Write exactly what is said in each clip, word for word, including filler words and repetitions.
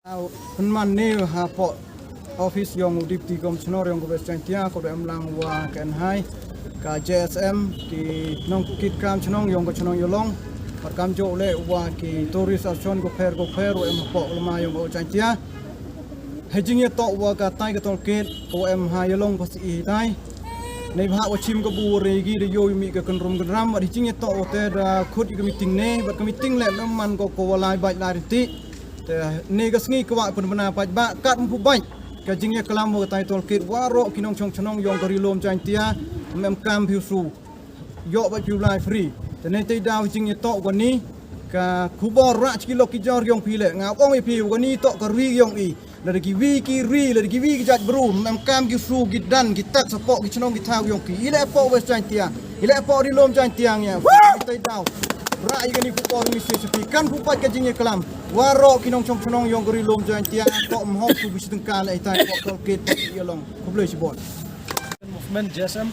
Pynman ne hapoh office yong u Deputy Commissioner yong ka West Jaintia, ko da em lang wa ka N H I, ka J S M, ki nongkitkam chnong yong ka chnong Ialong, bad kam joh le wa ki tourist association ko pher ko pher wa em hapoh lama yong ka Jaintia. Hei jingïatoh wa ka tai ka toll gate ko em ha Ialong Phasih hi tai. Nei bha wa chim ka bu re gi da yo mi ka kynrum kynram, bad hei jingïatoh wa te da khut i ka meeting ne, bad ka meeting le lam man ko ko wa lai bait lai rinti. Te ne ka sngi ka wa pynbna paidbah kat mpu bait ka jingïaklam wa ka tai toll gate, waroh ki nongchong chnong yong ka Ri Lum Jaintia, mem kam phi u su, yoh bait phi u lai free. Te ne te daw jingïatoh wa ni ka khubor rah chi ki lok ki jor yong phi le nga ong i phi wa ni toh ka ri yong i. Lada ki wi ki ri, lada ki wi ki jait bru, mem kam ki su ki dan ki tak sapoh ki chnong ki thaw yong ki. I le poh West Jaintia, i le poh Ri Lum Jaintia ngia. Te daw rah i ka ni khubor ni se se phi kan phu bait ka jingïaklam. Waroh ki nongchong chnong yong ka Ri Lum Jaintia, toh mhok su bi sitengka le i tai poh toll gate Ialong. Khublei shibun. Movement J S M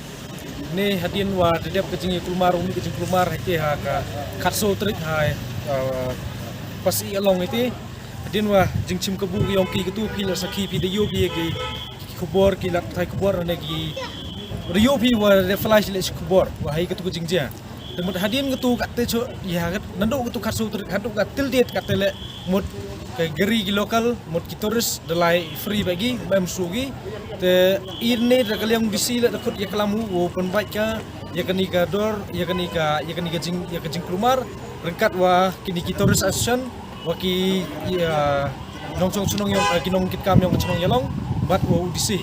ne hadien wa da dep ka jingïakulmar, uni ka jingkulmar ha ki ha ka khatsaw tarik ha, uh, Phasih Ialong iti. Hadien wa jingchim kabu ki yong ki katu phi la sakhi phi da yo ki ki khubor ki lad pathai khubor ne ki da yo phi wa da flash le shi khubor wa hai katu ka jingjia. Te mut hadien katu katte cho ya kat nando katu khatsaw tarik hadu ka til date katte le mut ka gari ki local, mut ki tourist da lai free ba gi, ba em su gi. Te i ne da ka liang D C le da khut ïaklam u, u pynbait ka ïa kani ka dor, ïa kani ka, ïa kani ka jing, ïa ka jingkulmar ryngkat wa kini ki tourist association, wa ki, ïa, nongchong chnong yong, eh, ki nongkitkam yong ka chnong Ialong bad wa u D C.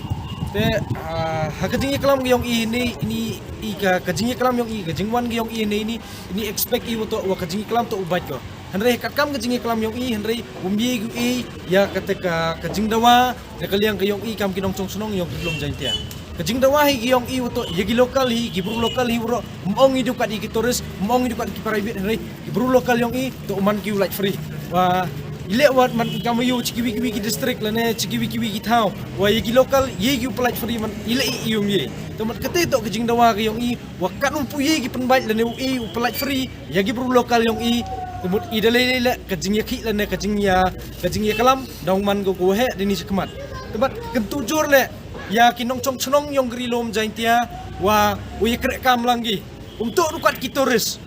Te, ah, ha ka jingïaklam ka yong i ne, ini i ka, ka jingïaklam yong i, ka jingwan ka yong i ne ini, ini expect i wa toh wa ka jingïaklam toh u bait ko. Hynrei katkam ka jingïaklam yong i, hynrei um ye gu i ïa kata ka, ka jingdawa da ka liang ka yong i kam ki nongchong chnong yong ka Ri Lum Jaintia. Ka jingdawa hi ki yong i wa toh ïa ki local hi, ki bru local hi waroh, um ong i du kat ïa ki tourist, um ong i du kat ïa ki private, hynrei ki bru local yong i toh man ki u lait free. Wa i le wat man ki kam ïa u chi ki wi ki wi ki district lane chi ki wi ki wi ki thaw, wa ïa ki local ïa ki u pynlait free man i le i um ye. Te man kata toh ka jingdawa ka yong i, wa kat um pu ye ki pynbait lane u i u pynlait free ïa ki bru local yong i. Te mut i da lei lei le ka jingïakhih lane ka jingïa, ka jingïaklam dang man ko ko heh dini chi khmat. Te mut kyntu jur le ïa ki nongchong chnong yong ka Ri Lum Jaintia wa u ïakreh kam lang ki. Um toh rukat ki tourist,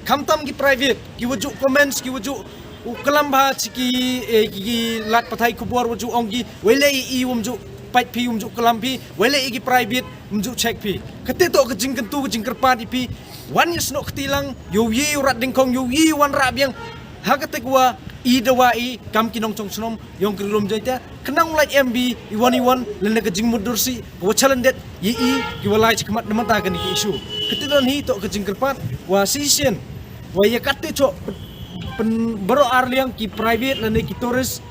khamtam ki private, ki wa ju comments, ki wa ju u klam bha chi ki, eh, ki, ki lad pathai khubor wa ju ong ki, wei le i um ju pait phi, um ju klam phi, wei le i ki private um ju check phi. Kata toh ka jingkyntu, ka jingkyrpad i phi. Wan ïa snoh kti lang, ïoh ye ïoh rat dingkhong, ïoh ye wan rah biang. Ha kata ka wa i dawa i kam ki nongchong chnong yong ka Ri Lum Jaintia, khnang u lait em bi i wan i wan lane ka jingmutdur sih ka wa challenge det ïa i ki wa lai chi khmat na mynta kani ki issue. Kata don hi toh ka jingkyrpad wa shisien wa ïa kata choh pyn, pyn baroh ar liang ki private lane ki tourist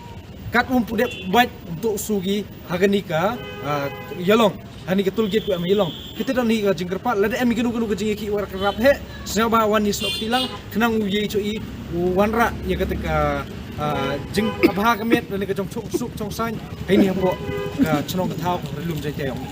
kat um pu dep bait um toh su ki ha kani ka, ah, Ialong, hani ka toll gate ku em Ialong. Kata don hi ka jingkyrpad, lada em kano kano ka jingïakhih wa rap heh, sngewbha wan ïa snoh kti lang, khnang u ye choh i u wan rah ïa kata ka, ah, jing, ah, bha ka met lane ka jong chong suk chong sain, haini hapoh ka chnong ka thaw ka Ri Lum Jaintia yong i.